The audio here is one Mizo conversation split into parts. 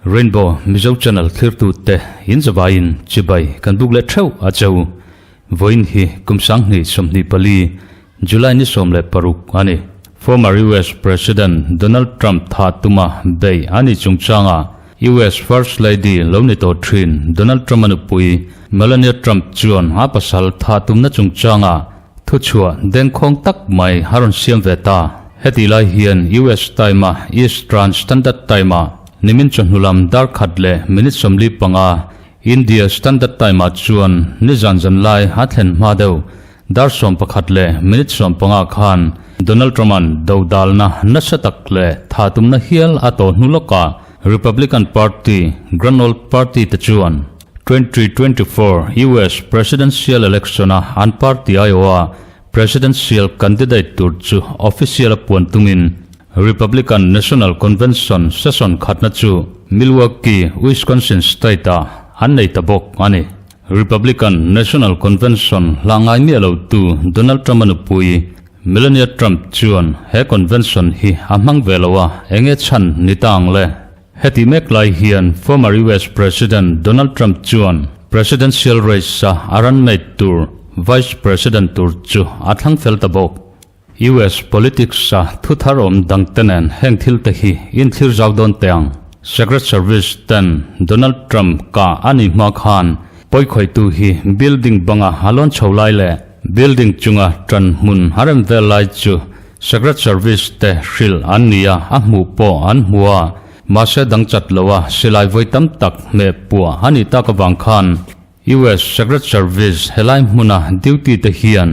Rainbow Mizo Channel thlirtute in zavaiin chibai kan buk leh theuh a cheu. Vawiin hi kum 2024 July ni 16 a ni. Former US President Donald Trump tha tuma bei a ni chungchanga US First Lady lo ni tawh thin Donald Trump-a nupui Melania Trump chuan a pasal tha tumna chungchanga Thuchhuah dengkhawng tak mai a rawn siam ve ta. Hetih lai hian US time-a Eastern Standard Time-ah nimin chawhnu lam dar khat leh minute 45, India Standard Time-ah chuan nizan zan lai a thlen hma deuh dar 11 leh minute 15 khan Donald Trump-a'n dodalna nasa tak leh tha tumna hial a tawh hnu lawkah Republican Party Grand Old Party te chuan 2024 US Presidential Election-a an party aiawha Presidential candidate tur chu official a puan tumin Republican National Convention session khatna chu Milwaukee, Wisconsin state-ah an nei ta bawk a ni. Republican National Convention hla ngai miah lo tu Donald Trump-a nupui Melania Trump chuan he convention hi a hmang ve lo a, enge chhan ni ta ang le? Heti mek lai hian former US President Donald Trump chuan presidential race-a a runmate tur Vice President tur chu a thlang fel ta bawk. US politics-a thu thar awm dangte nen heng thil te hi inthlir zau dawn teh ang. Secret Service ten Donald Trump kah a nih hma khan pawikhawihtu hi building banga a lawn chho lai leh building chunga tan hmun a rem vel lai chu Secret Service te hrilh an ni a, a hmuh pawh an hmu a, mahse dang chat lo a, silai vawi tam tak hmeh puah a nih tak avang khan US Secret Service helai hmuna duty te hian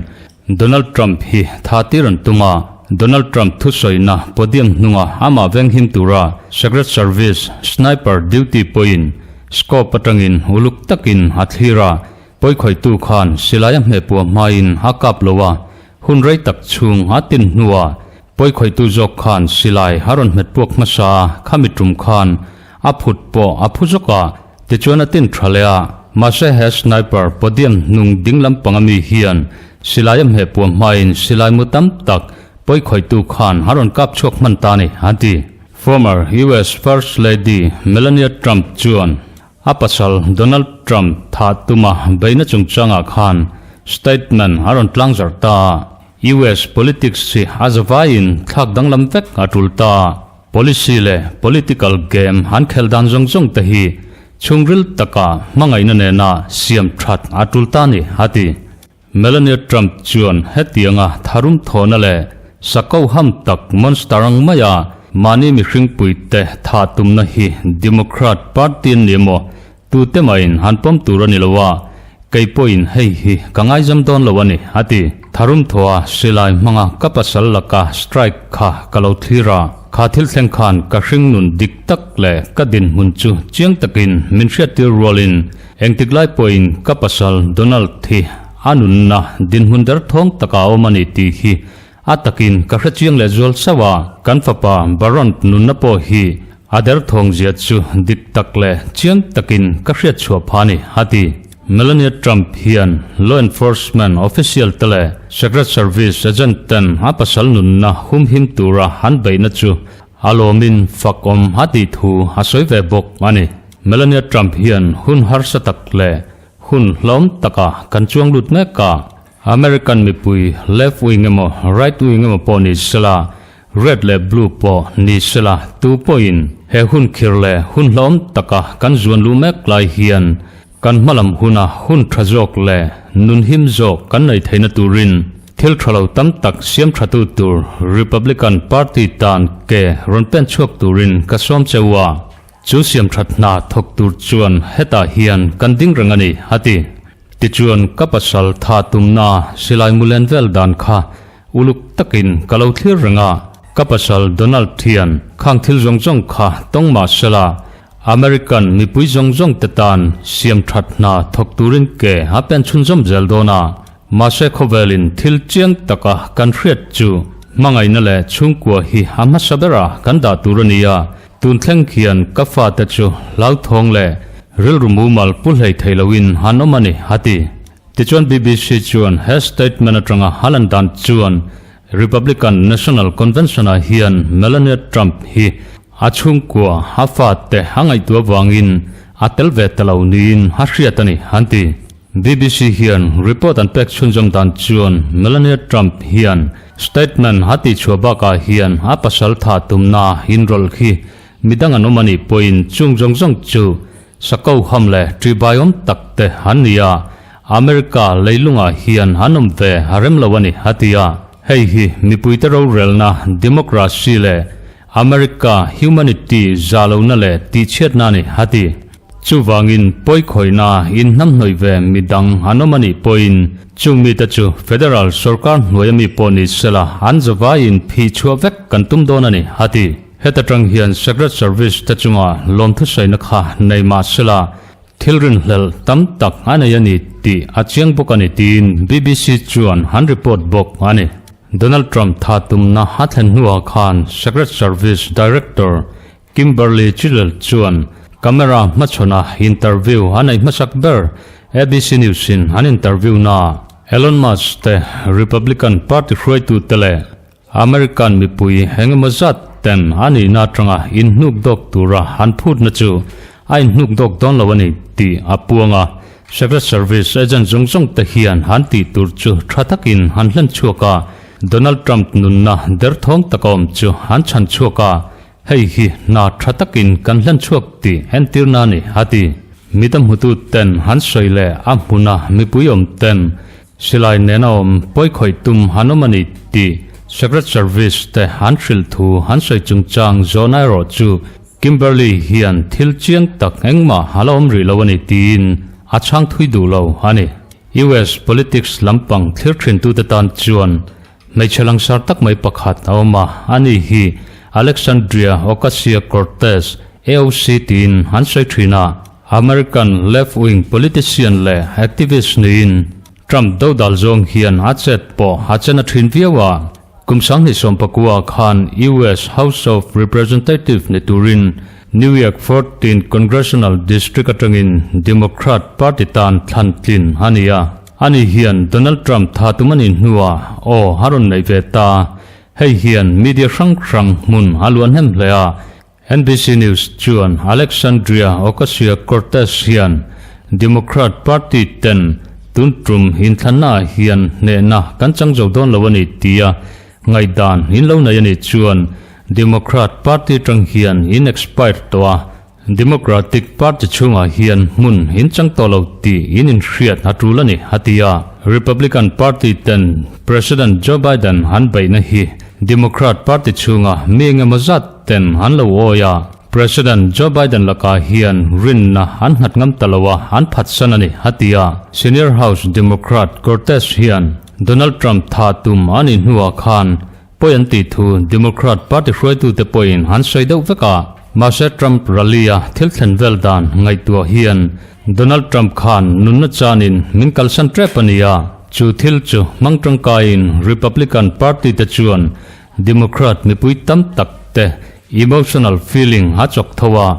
Donald Trump hi tha tir an tum a, Donald Trump thusawina podium hnunga amah venghim tura Secret Service sniper duty pawhin scope atangin uluk takin a thlir a, pawikhawihtu khan silai a hmeh puah hmain a kap lo a, Hun rei tak chhung a tin hnuah pawikhawihtu zawk khan silai a rawn hmet puak hmasa a, khami tum khan a phut pawh a phu zawk a, tichuan a tin tha leh a. Mahse he sniper podium hnung ding lampang ami hian silai a hmeh puah hmain silai mu tam tak pawikhawihtu khan a rawn kap chhuak hman ta a ni, a ti. Former US First Lady Melania Trump chuan A pasal Donald Trump thah tuma beihna chungchangah khan statement a rawn tlang zarh ta a, US politics hi a zavaiin thlak danglam vek a tul ta. Policy leh political game an khel dan zawng zawng te hi chhungril taka hmangaihna nena siam that a tul ta ni, a ti. Melania Trump chuan hetianga tharum thawhna leh sako ham tak monster ang maia mahni mihringpuite thah tumna hi Democrat party an ni emaw tute mahin han pawm tur a ni lo a, kei pawhin hei hi ka ngaizam dawn lo a ni, a ti. Tharum thawha silai hmanga ka pasal laka strike kha ka lo thlir a, kha thil thleng khan ka hringnun dik tak leh ka dinhmun chu chiang takin min hriattir rualin Engtik lai pawhin ka pasal Donald hi a nunna dinhmun der thawng taka a awm a ni tih hi a takin ka hre chiang leh zual sauh a, kan fapa Baron nunna pawh hi a der thawng zia chu dik tak leh chiang takin ka hriat chhuah phah a ni, a ti. Melania Trump hian law enforcement official te leh Secret Service agent ten a pasal nunna humhim tura an beihna chu A lawmin fak awm a tih thu a sawi ve bawk a ni. Melania Trump hian hun harsa tak leh hun hlawm taka kan chuang lut mek a. American mipui left wing emaw right wing emaw pawh ni sela, red leh blue pawh ni sela tu pawhin he hun khir leh hun hlawm taka kan zuan luh mek lai hian Kan hmalam huna hun tha zawk leh nun him zawk kan nei theihna turin thil tha lo tam tak siam thatu tur Republican Party tan ke rawn pen chhuak turin ka sawm che u a, chu siam that hna thawk tur chuan hetah hian kan ding reng a ni, a ti. Tichuan ka pasal tha tumna silai mu len vel dan kha uluk takin ka lo thlir reng a, ka pasal Donald hian khang thil zawng zawng kha tawng mah sela American mipui zawng zawng te tan siam that hna thawk turin ke a pen chhunzawm zel dawn a, mahse khawvelin thil chiang taka kan hriat chu hmangaihna leh chhungkua hi a hmasa bera kan dah tur a ni a, tun thleng hian ka fate chu hlauthawng leh. Rilru mumal pu hlei thei loin han awm a ni, a ti. Tichuan BBC chuan he statement atanga a lan dan chuan Republican National Convention-ah hian Melania Trump hi a chhungkua a fate a ngaihtuah vangin a tel ve ta lo niin a hriat a ni, an ti. BBC hian report an pek chhunzawm dan chuan Melania Trump hian statement a tihchhuah bakah hian a pasal tha tumna inrawlh hi Midang an awm a nih pawhin chung zawng zawng chu Sako ham leh ṭihbaiawm tak te an ni a, America leilungah hian an awm ve a rem lo a ni, a ti a. Hei hi mipuite rorelna, democracy leh America humanity za lohna leh tihchhiatna a ni, a ti. Chuvangin pawikhawihna inhnamhnawih ve midang an awm a nih pawhin chung mite chu federal sorkar hnuaia mi pawh ni sela an zavaiin phih chhuah vek kan tum dawn a ni, a ti. Heta tang hian Secret Service te chunga lawmthusaina kha nei mah sela thil rinhlelh tam tak a nei a ni tih a chiang bawk a ni tiin BBC chuan an report bawk a ni. Donald Trump tha tumna a thlen hnuah khan Secret Service Director Kimberly Cheatle chuan camera hmachhawn a interview a neih hmasak ber ABC News in an interview na Elon Musk te Republican Party hruaitu te leh American mipui engemaw zat ten a nihna atanga inhnuk dawk tura an phutna chu a inhnuk dawk dawn lo a ni tih a puang a. Secret Service agent zawng zawng te hian an tih tur chu tha takin an hlen chhuak a, Donald Trump nunna derthawng taka awm chu an chhan chhuak a, hei hi hna tha takin kan hlen chhuak tih entirna a ni, a ti. Midang hmutu ten an sawi leh a hmuna mipui awm ten Silai nena awm pawikhawih tum an awm a ni tih Secret Service te an hrilh thu an sawi chungchang zawhna erawh chu Kimberly hian thil chiang tak engmah a la awm rih lo a ni tiin a chhang thui duh lo a ni. US politics lampang thlir thintute tan chuan hmeichhe langsar tak mai pakhat a awm a, ani hi Alexandria Ocasio-Cortez, AOC, tiin an sawi thin a. American left-wing politician leh activist niin Trump dodal zawng hian a chet pawh a chen a thin viau a. Kum 2019 khan US House of Representative ni turin New York 14 Congressional District atangin Democrat Party tan thlan tlin a ni a. Ani hian Donald Trump tha tum a nih hnuah aw a rawn neih ve ta. Hei hian media hrang hrang hmun a luan hnem hle a. NBC News chuan Alexandria Ocasio-Cortez hian Democrat Party ten tun tum inthlannaah hian hnehna kan chang zo dawn lo a ni tia ngaihdan in lo nei a nih chuan Democrat Party tang hian in expired tawh a, Democratic Party chhungah hian hmun in chang tawh lo tih in inhriat a tul a ni, a ti a. Republican Party ten President Joe Biden an beihna hi Democrat Party chhunga mi engemaw zat ten an lo awi a, President Joe Biden lakah hian rinna an nghat ngam ta lo a, an phatsan a ni, a ti a. Senior House Democrat Cortez hian Donald Trump tha tum a nih hnuah khan pawi an tih thu Democrat Party hruaitute pawhin an sawi deuh vek a. Mahse Trump rally-a thil thlen vel dan ngaihtuah hian Donald Trump khan nunna chanin min kalsan tep a ni a, chu thil chu hmang tangkaiin Republican Party te chuan Democrat mipui tam tak te emotional feeling a chawk tho a,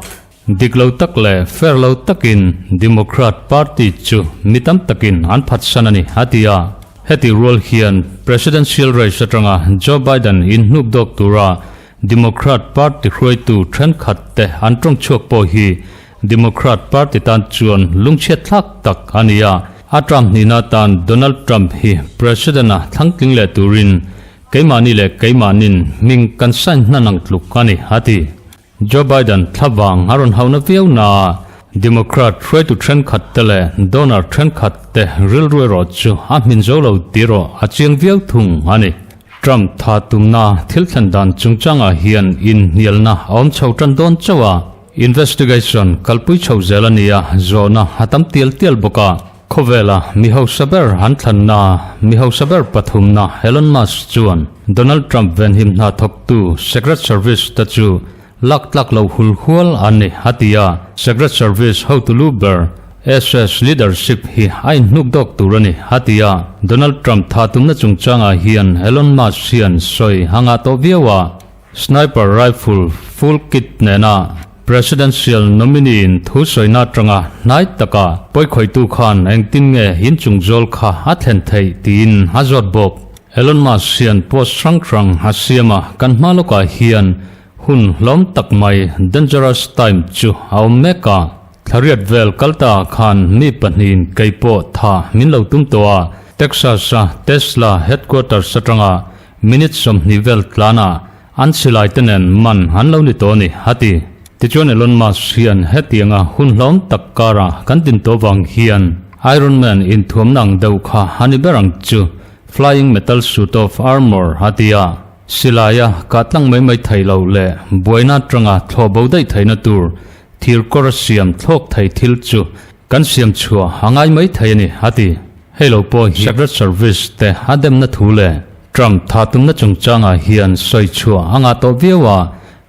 dik lo tak leh fair lo takin Democrat Party chu mi tam takin an phatsan a ni, a ti a. Heti rual hian Presidential race atanga Joe Biden inhnuk dawk tura Democrat Party hruaitu thenkhat te an tawng chhuak pawh hi Democrat Party tan chuan lungchhiat thlak tak a ni a. A term hnihna tan Donald Trump hi President-a thlangtling leh turin Keimahni leh keimahnin hming kan sign hnan ang tluk a ni, a ti. Joe Biden thlavang a rawn hauhna viau naa Democrat hruaitu thenkhat te leh donor thenkhat te rilru erawh chu a hmin zo lo tih erawh a chiang viau thung a ni. Trump tha tumna thil thlen dan chungchangah hian inhnialna a awm chho tan dawn chauh a, investigation kalpui chho zel a ni a, zawhna a tam tial tial bawk a. Khawvela mi hausa ber an thlanna mi hausa ber pathumna Elon Musk chuan Donald Trump venhim hna thawktu Secret Service te chu lak tlak lo hul hual an ni a ti a. Secret Service hotu lu ber SS leadership hi a inhnuk dawk tur a ni a ti a. Donald Trump tha tumna chungchangah hian Elon Musk hian sawi a ngah tawh viau a. Sniper rifle full kit nena. Presidential nominee in thu sawina atanga hnai taka pawikhawihtu khan engtin nge inchung zawl kha a thlen theih tiin a zawt bawk. Elon Musk hian post hrang hrang a siam a, kan hma lawkah hian hun hlawm tak mai dangerous time chu a awm mek a. Thlariat vel kal ta ah khan mi pahnihin kei pawh tha min lo tum tawh a, Texas a Tesla headquarters atanga minute 20 vel tlanah an silai te nen man an lo ni tawh a ni, a ti. Tichuan Elon Musk hian hetianga hun hlawm tak karah kan din tawh vang hian Iron Man inthuamna ang deuh kha a ni ber ang chu, Flying Metal Suit of Armor a ti a. Silaia kah tlang mai mai thei lo leh buaina atanga thlawh bo daih theihna tur Thir kawr a siam thlawk thei thil chu kan siam chhuah a ngai mai thei a ni, a ti. Hei lo pawh hi Secret Service te a demna thu leh Trump tha tumna chungchangah hian sawi chhuah a ngah tawh viau a,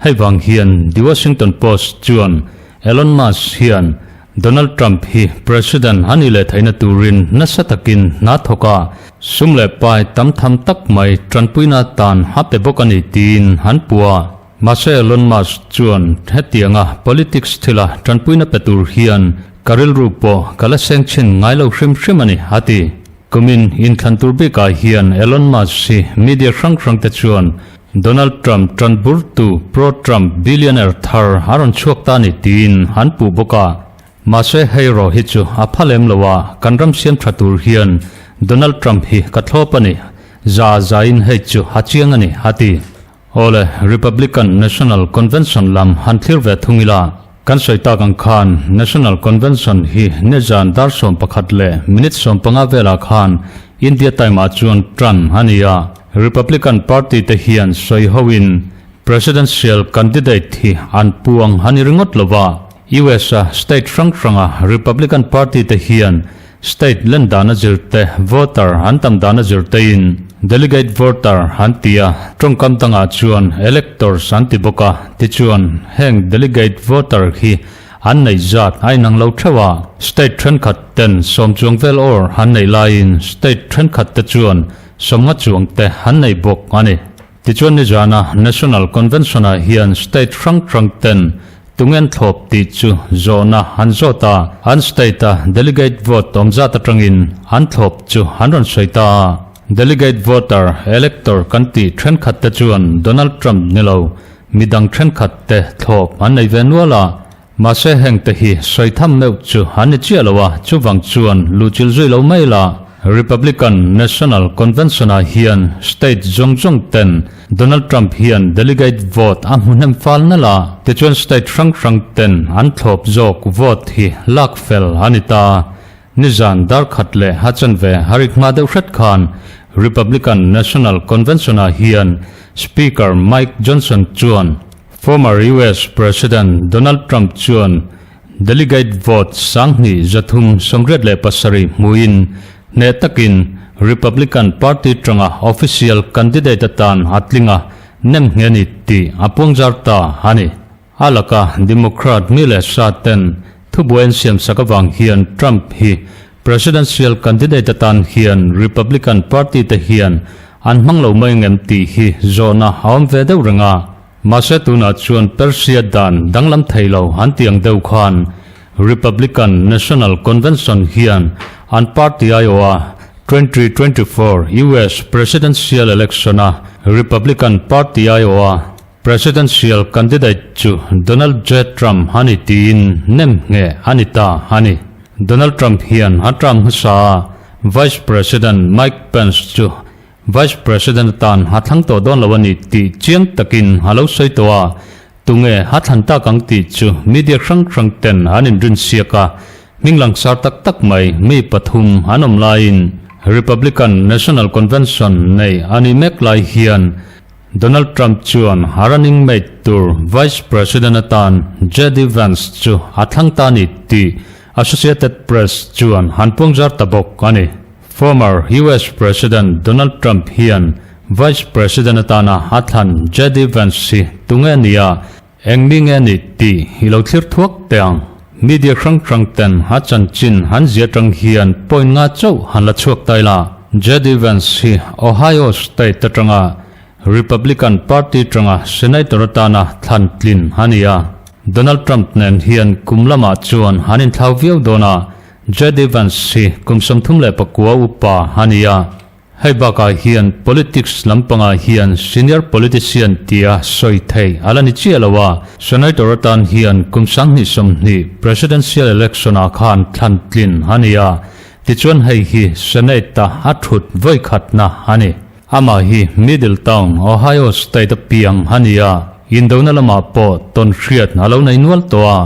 hei vang hian The Washington Post chuan Elon Musk hian Donald Trump hi President a nih leh theihna turin nasa takin hna thawk a, sum leh pai tam tham tak mai tanpuina tan a pe bawk a ni tiin an puh a. Mahse Elon Musk chuan hetianga politics thila tanpuina pe tur hian ka rilru pawh ka la seng chhin ngai lo hrim hrim a ni, a ti. Kumin inthlan tur bikah hian Elon Musk hi media hrang hrang te chuan Donald Trump tan burtu pro-Trump billionaire thar a rawn chhuak ta a ni tiin an puh bawk a. Mahse hei rawh hi chu a pha lem lo a, kan ram siam tha tur hian Donald Trump hi ka thlawp a ni, za zain hei chu a chiang a ni, a ti. Awle, Republican National Convention lam han thlir ve thung ila, kan sawi tak ang khan National Convention hi nizan dar 11 leh minute 15 velah khan India time ah chuan tan a ni a. Republican Party te hian sawi hoin Presidential candidate hi an puang a ni ringawt lo va, US a state hrang hranga Republican Party te hian State len dana zir te, voter an tam dana zir tein delegate voter an ti a, tawngkam dangah chuan electors an ti bawk a, tichuan heng delegate voter hi an neih zat a inang lo theuh a, state thenkhat ten sawm chuang vel awr an neih laiin state thenkhat te chuan sawmnga chuang te an nei bawk a ni. Tichuan nizana National Convention-ah hian state hrang hrang ten tungen thlawp tih chu zawhna an zawt a, an state-a delegate vote awm zat atangin an thlawp chu an rawn sawi ta a. Delegate voter, elector kan tih thenkhat te chuan Donald Trump ni lo, midang thenkhat te thlawp an nei ve nual a. Mahse heng te hi sawi tham meuh chu an ni chiah lo a, chuvang chuan luhchilh zui lo mai la. Republican National Convention-ah hian state zawng zawng ten Donald Trump hian delegate vote a hmu hnem fal nalh a, tichuan state hrang hrang ten an thlawp zawk vote hi lak fel a ni ta. Nizan dar khat leh a chanve a rik hma deuh hret khan Republican National Convention-ah hian Speaker Mike Johnson chuan Former US President Donald Trump chuan delegate vote 2387 hmuin hneh takin Republican Party tanga official candidate atan a tling a, nem nghe ni tih a puangzar ta a ni. A laka Democrat mi leh sa ten thubuai an siamsak avang hian Trump hi presidential candidate atan hian Republican Party te hian an hmang lo mai ngem tih hi zawhna a awm ve deuh reng a. Mahse tunah chuan Persia dan danglam thei lo an ti ang deuh khan Republican National Convention hian an party aiawha 2024 US Presidential Election-a Republican Party aiawha Presidential candidate chu Donald J Trump a ni tiin nem ngheh a ni ta a ni. Donald Trump hian a term hmasa a Vice President Mike Pence chu Vice President atan a thlang tawh dawn lo a ni tih chiang takin a lo sawi tawh a, tunge a thlan tak ang tih chu media hrang hrang ten an inrin siak a, hming langsar tak tak mai mi pathum an awm laiin Republican National Convention nei a nih mek lai hian Donald Trump chuan a running mate tur Vice President atan JD Vance chu a thlang ta a ni tih Associated Press chuan han puangzar ta bawk a ni. Former US President Donald Trump hian Vice President atana a thlan JD Vance hi tunge a nia, eng mi nge ni tih i lo thlir thuak teh ang. Media hrang hrang ten a chanchin an zia atang hian point nga chauh han la chhuak ta ila. JD Vance hi Ohio State atanga Republican Party atanga Senator atana thlan tlin a ni a. Donald Trump nen hian kum lamah chuan an inthlau viau dawn a, JD Vance hi kum 39 upa a ni a. Hei bakah hian politics lampangah hian senior politician tia sawi theih a la ni chiah lo a, Senator atan hian kum 2020 presidential election-ah khan thlan tlin a ni a, tichuan hei hi Senate-a a thut vawikhatna a ni. Amah hi Middletown, Ohio State a piang a ni a, indona lamah pawh tawn hriat a lo nei nual tawh a.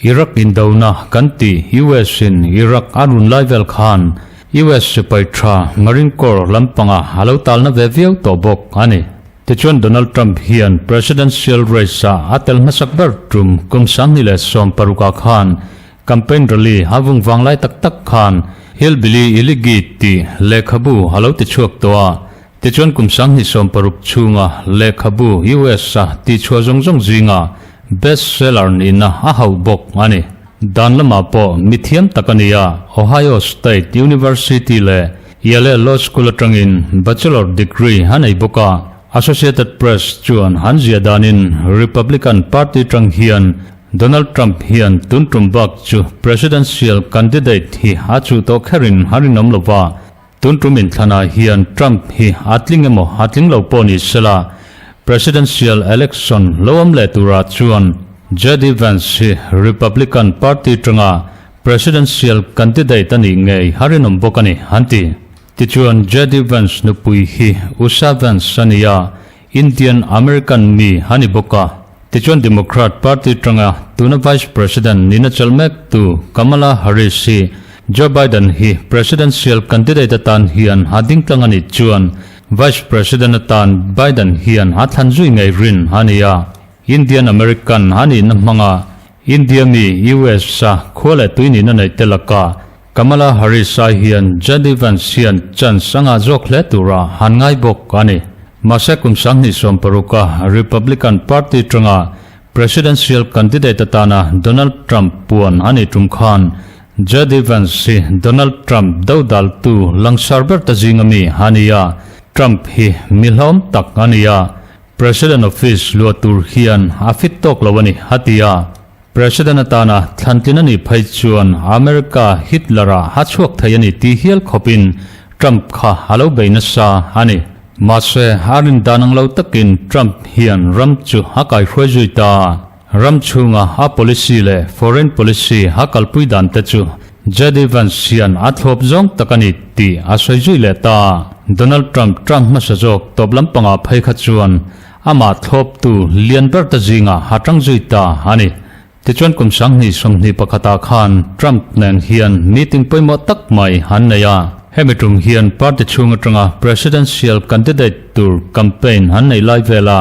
Iraq indona kan tih US in Iraq a run lai vel khan US sipai tha Marine Corps lampanga a lo talna ve viau tawh bawk a ni. Tichuan Donald Trump hian presidential race ah a tel hmasak ber tum kum 2016 ah khan campaign rally a vung vang lai tak tak khan Hillbilly Elegy tih lehkhabu a lo ti chhuak tawh a. Tichuan kum 2016 chhunga lehkhabu US a tihchhuah zawng zawng zinga best seller nihna a hauh bawk a ni. Dan lamah pawh mi thiam tak a ni a, Ohio State University leh Yale Law School atangin bachelor degree a nei bawk a. Associated Press chuan an ziah danin Republican Party tang hian Donald Trump hian tun tum bak chu presidential candidate hi a chuh tawh kherin a rinawm lo va. Tun tum inthlanah hian Trump hi a tling emaw a tling lo pawh ni sela, Presidential election lo awm leh turah chuan JD Vance hi Republican Party tanga Presidential candidate a nih ngei a rinawm bawk a ni, an ti. Tichuan JD Vance nupui hi Usha Vance a ni a, Indian American mi a ni bawk a. Tichuan Democrat Party tanga tuna Vice President nihna chelh mek tu Kamala Harris hi Joe Biden hi Presidential candidate atan hian a ding tlang a nih chuan Vice President atan Biden hian a thlan zui ngei rin a ni a. Indian American a nihna hmanga India mi US a khua leh tui nihna neih te lakah Kamala Harris ai hian JD Vance hian chance a ngah zawk hle tura han ngai bawk a ni. Mahse kum 2016 a Republican Party tanga Presidential candidate atana Donald Trump puan a nih tum khan JD Vance hi Donald Trump dodaltu langsar ber ta zinga mi a ni a, Trump hi mi hlawm tak a ni a, President office luah tur hian a fit tawk lo a ni, a ti a. President atana thlantlin a nih phei chuan America Hitler-a a chhuak thei a ni tih hial khawpin Trump kha a lo bei nasa a ni. Mahse, a rin dan ang lo takin Trump hian ram chu a kaihruai zui ta. Ram chhunga a policy leh foreign policy a kalpui dan te chu JD Vance hian a thlawp zawng tak a ni tih a sawi zui leh ta. Donald Trump term hmasa zawk tawp lampangah phei kha chuan Amah thlawptu lian ber ta zingah a tang zui ta a ni. Tichuan kum 2021 ah khan Trump nen hian meeting pawimawh tak mai an nei a. Hemi tum hian party chhung atanga presidential candidate tur campaign an nei lai vela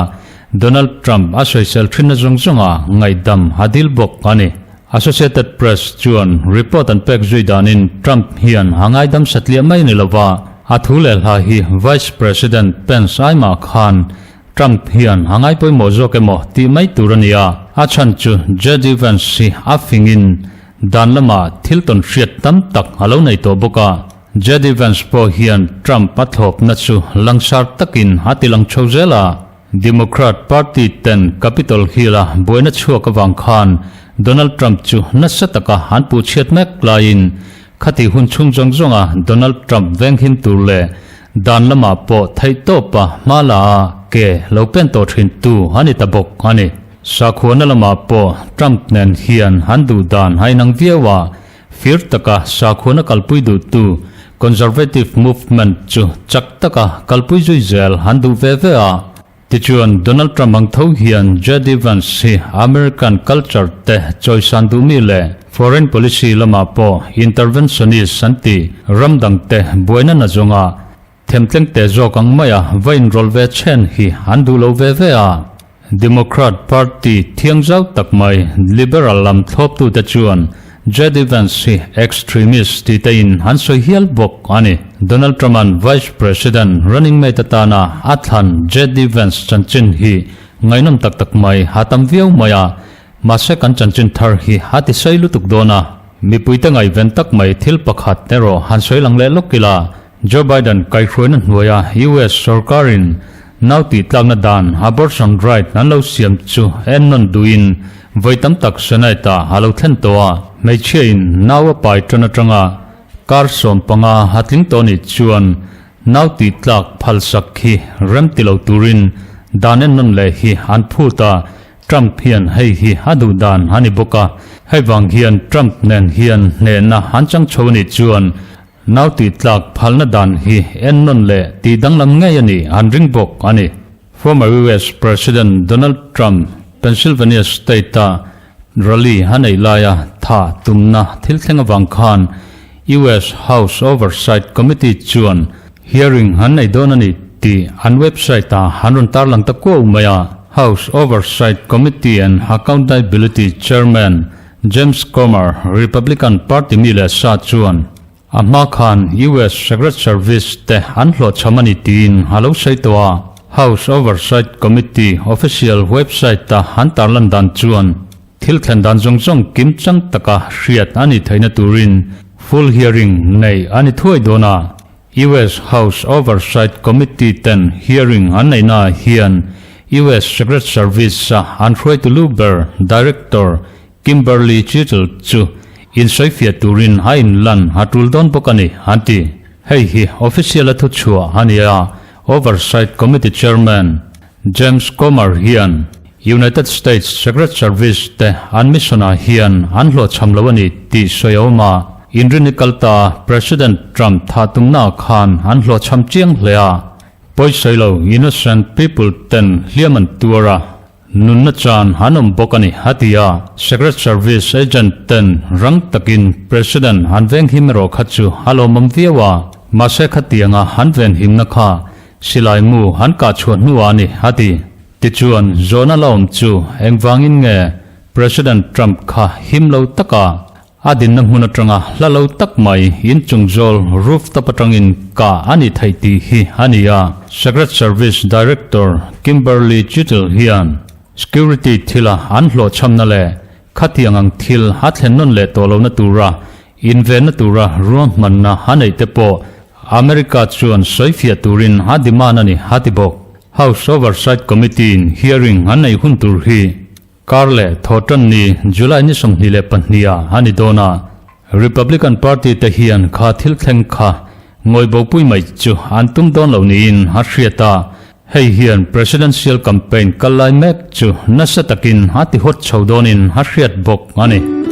Donald Trump a sawisel thinna zawng zawnga ngaihdam a dil bawk a ni. Associated Press chuan report an pek zui danin Trump hian a ngaidam satliah mai ni lova, a thu leh hla hi Vice President Pence aimah khan Trump hian a ngai pawimawh zawk emaw tih mai tur a ni a, a chhan chu JD Vance hi a fingin dan lamah thil tawn hriat tam tak a lo nei tawh bawk a. JD Vance pawh hian Trump a thlawpna chu langsar takin a ti lang chho zel a. Democrat Party ten Capitol Hill-a buaina chhuak avang khan Donald Trump chu nasa taka an puh chhiat mek laiin khati hun chhung zawng zawnga Donald Trump venghim tur leh dan lamah pawh theihtawpa hma la a ke lo pen tawh thin tu a ni ta bawk a ni. Sakhuana lamah pawh Trump nen hian an duh dan a inang viau a, fir taka sakhuana kalpui duhtu Conservative movement chu chak taka kalpui zui zel an duh ve ve a. Tichuan, Donald Trump ang tho hian JD Vance hi American culture te chawisan duhmi leh foreign policy lamah pawh interventionist an ti ram dangte buaina na zawnga themtleng te zawk ang maia va inrawlh ve chhen hi an duh lo ve ve a. Democrat Party thiang zau tak mai liberal lam thlawptute chuan JD Vance hi extremist ti tein an sawi hial bawk a ni. Donald Trump-a'n Vice President running mate atana a thlan JD Vance chanchin hi ngaihnawm tak tak mai a tam viau mai a, mahse kan chanchin thar hi a ti sawi lutuk dawn a. Mipuite ngaihven tak mai thil pakhat erawh han sawi lang leh lawk ila, Joe Biden kaihhruaina hnuaia US sorkarin nau tihtlakna dan abortion right an lo siam chu ennawn duhin Vawi tam tak Senate ah a lo thlen tawh a, hmeichhia in nau a pai tan atanga kar 15 a tling tawh nih chuan nau tih tlak phal sak hi rem ti lo turin dan en nawn leh hi an phut a, Trump hian hei hi a duh dan a ni bawk a, hei vang hian Trump nen hian hnehna an chang chho nih chuan nau tih tlak phalna dan hi en nawn leh tih danglam ngei a nih an ring bawk a ni. Former US President Donald Trump Pennsylvania State-a rally a neih laia tha tumna thil thleng avang khan US House Oversight Committee chuan hearing an nei dawn a ni tih an website-ah an rawn tarlang ta kuau mai a. House Oversight Committee and Accountability Chairman James Comer, Republican Party mi leh sa chuan, A hma khan US Secret Service te an hlawhchham a ni tiin a lo sawi tawh a. House Oversight Committee official website-a an tarlan dan chuan thil thlen dan zawng zawng kim chang taka hriat a nih theihna turin full hearing neih a ni thuai dawn a. US House Oversight Committee ten hearing an neihnaah hian US Secret Service-a an hruaitu lu ber Director Kimberly Cheatle chu insawifiah turin a inlan a tul dawn bawk a ni, an ti. Hei hi official a thuchhuah a ni a, Oversight Committee Chairman James Comer hian United States Secret Service te an mission-ah hian an hlawhchham lo a ni tih sawi a awm a, inrinni kalta President Trump thah tumnaah khan an hlawhchham chiang hle a, pawisawi lo innocent people ten hliam an tuar a. Nunna chan an awm bawk a ni, a ti a. Secret Service agent ten rang takin President an venghim erawh kha chu a lawmawm viau a, mahse khatianga an venhimna kha silai mu an kah chhuah hnuah a ni, a ti. Tichuan, zawhna la awm chu engvangin nge President Trump kha him lo taka A dinna hmun atanga hla lo tak mai inchung zawl rooftop atangin kah a ni theih tih hi a ni a. Secret Service Director Kimberly Cheatle hian security thila an hlawhchhamna leh khatiang ang thil a thlen nawn leh tawh lohna tura invenna tura ruahmanna a neih te pawh America chuan sawifiah turin a demand a ni a ti bawk. House Oversight Committee-in hearing an neih hun tur hi Kar leh Thawhtan ni July ni 22 ah a ni dawn a, Republican Party te hian kha thil thleng kha ngawi bopui mai chu an tum dawn lo niin a hriat a, hei hian Presidential campaign kal lai mek chu nasa takin a ti hawt chho dawnin a hriat bawk a ni.